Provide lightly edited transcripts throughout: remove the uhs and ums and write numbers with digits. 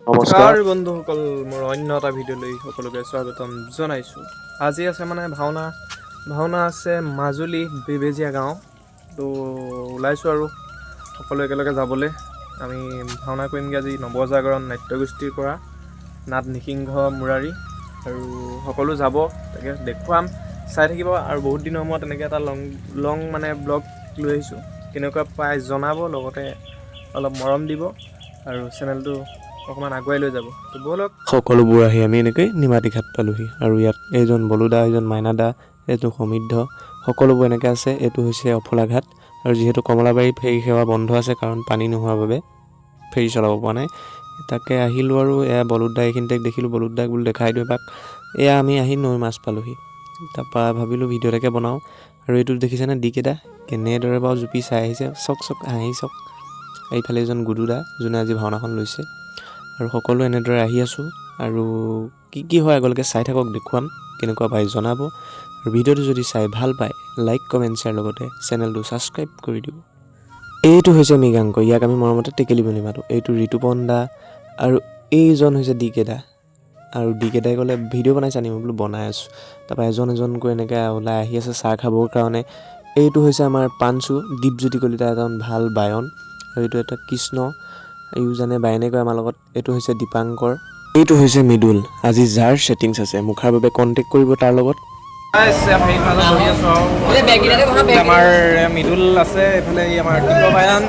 নমস্কাৰ। বন্ধুসকল, মোৰ অন্য এটা ভিডিঅ'লৈ সকলোকে স্বাগতম জনাইছোঁ। আজি আছে মানে ভাওনা। ভাওনা আছে মাজুলী বেবেজীয়া গাঁও। তো ওলাইছোঁ আৰু সকলো একেলগে যাবলৈ। আমি ভাওনা কৰিমগৈ আজি নৱজাগৰণ নাট্যগোষ্ঠীৰ পৰা নাট নিসিংহ মুৰাৰী। আৰু সকলো যাব, তাকে দেখুৱাম, চাই থাকিব। আৰু বহুত দিনৰ মূৰত এনেকৈ এটা লং লং মানে ব্লগ লৈ আহিছোঁ। কেনেকুৱা পাই জনাব, লগতে অলপ মৰম দিব আৰু চেনেলটো অকণমান আগুৱাই লৈ যাব। তো ব'লক। সকলোবোৰ আহি আমি এনেকৈ নিমাতী ঘাট পালোহি। আৰু ইয়াত এইজন বলুদা, এইজন মাইনাদা, এইটো সমৃদ্ধ, সকলোবোৰ এনেকৈ আছে। এইটো হৈছে অফলা ঘাট। আৰু যিহেতু কমলাবাৰী ফেৰী সেৱা বন্ধ আছে, কাৰণ পানী নোহোৱাৰ বাবে ফেৰী চলাব পৰা নাই। তাকে আহিলোঁ আৰু এয়া বলুদা এইখিনিতে দেখিলোঁ। বলুদাক বোলো দেখাই দিওঁ এপাক। এয়া আমি আহি নৈ মাছ পালোহি। তাৰপৰা ভাবিলোঁ ভিডিঅ' এটাকে বনাওঁ। আৰু এইটো দেখিছেনে, ডিকেদা কেনেদৰে বাৰু জুপি চাই আহিছে, চক চক হাঁহি চক। এইফালে এজন গুডুদা, যোনে আজি ভাওনাখন লৈছে। আৰু সকলো এনেদৰে আহি আছোঁ। আৰু কি কি হয় আগলৈকে চাই থাকক, দেখুৱাম। কেনেকুৱা পায় জনাব। আৰু ভিডিঅ'টো যদি চাই ভাল পায়, লাইক, কমেণ্ট, শ্বেয়াৰ, লগতে চেনেলটো ছাবস্ক্ৰাইব কৰি দিব। এইটো হৈছে মৃগাংক, ইয়াক আমি মৰমতে টেকেলি বুলি মাতোঁ। এইটো ঋতুপন দা আৰু এইজন হৈছে ডি কে দা। আৰু ডি কে দাই ক'লে, "ভিডিঅ' বনাইছা নি?" মই বোলো, "বনাই আছোঁ।" তাৰপৰা এজন এজনকৈ এনেকৈ ওলাই আহি আছে চাহ খাবৰ কাৰণে। এইটো হৈছে আমাৰ পাঞ্চু দীপজ্যোতি কলিতা, এজন ভাল বায়ন। আৰু এইটো এটা কৃষ্ণ, এইও জানে, বায়নে কয় আমাৰ লগত। এইটো হৈছে দীপাংকৰ, এইটো হৈছে মৃদুল। আজি যাৰ ছেটিংছ আছে মুখাৰ বাবে, কণ্টেক্ট কৰিব তাৰ লগত। হেৰিৰ মাজত বহি আছোঁ আৰু আমাৰ মৃদুল আছে এইফালে, এই আমাৰ দীপ বায়ন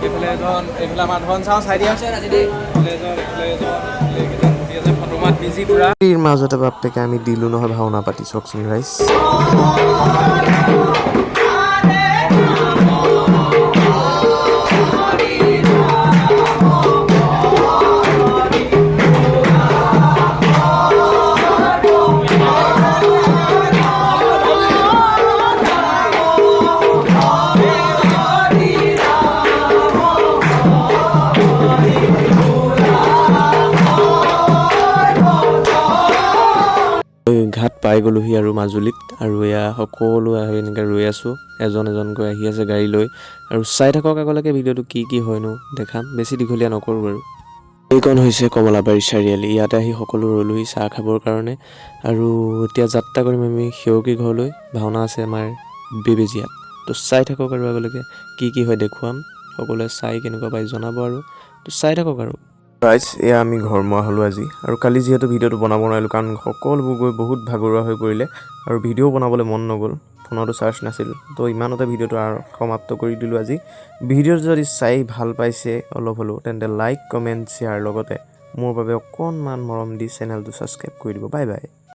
এইফালে এজন, এইফালে আমাৰ ধন চাওঁ চাই দিয়া, এইফালে এজন, এইফালে এজন, এইফালে এইকেইজন বহি আছে ফটো মাত বিজি পুৰা। মাজতে বাপেকে আমি দিলোঁ নহয় ভাওনা পাতি। চাওকচোন ৰাইজ। এই ঘাট পাই গ'লোহি আৰু মাজুলীত। আৰু এয়া সকলো আহি এনেকৈ ৰৈ আছোঁ, এজন এজনকৈ আহি আছে গাড়ী লৈ। আৰু চাই থাকক আগলৈকে ভিডিঅ'টো, কি কি হয়নো দেখাম। বেছি দীঘলীয়া নকৰোঁ বাৰু। এইকণ হৈছে কমলাবাৰী চাৰিআলি। ইয়াতে আহি সকলো ৰ'লোহি চাহ খাবৰ কাৰণে। আৰু এতিয়া যাত্ৰা কৰিম আমি সেৱকী ঘৰলৈ। ভাওনা আছে আমাৰ বেবেজীয়াত। তো চাই থাকক আৰু আগলৈকে কি কি হয় দেখুৱাম। সকলোৱে চাই কেনেকুৱা পায় জনাব। আৰু তো চাই থাকক। আৰু ৰাইজ, এয়া আমি ঘৰমুৱা হ'লোঁ আজি। আৰু কালি যিহেতু ভিডিঅ'টো বনাব নোৱাৰিলোঁ, কাৰণ সকলোবোৰ গৈ বহুত ভাগৰুৱা হৈ পৰিলে আৰু ভিডিঅ' বনাবলৈ মন নগ'ল, ফোনতো চাৰ্জ নাছিল। তো ইমানতে ভিডিঅ'টো আৰু সমাপ্ত কৰি দিলোঁ আজি। ভিডিঅ'টো যদি চাই ভাল পাইছে অলপ হ'লেও, তেন্তে লাইক, কমেণ্ট, শ্বেয়াৰ, লগতে মোৰ বাবে অকণমান মৰম দি চেনেলটো ছাবস্ক্ৰাইব কৰি দিব। Bye bye.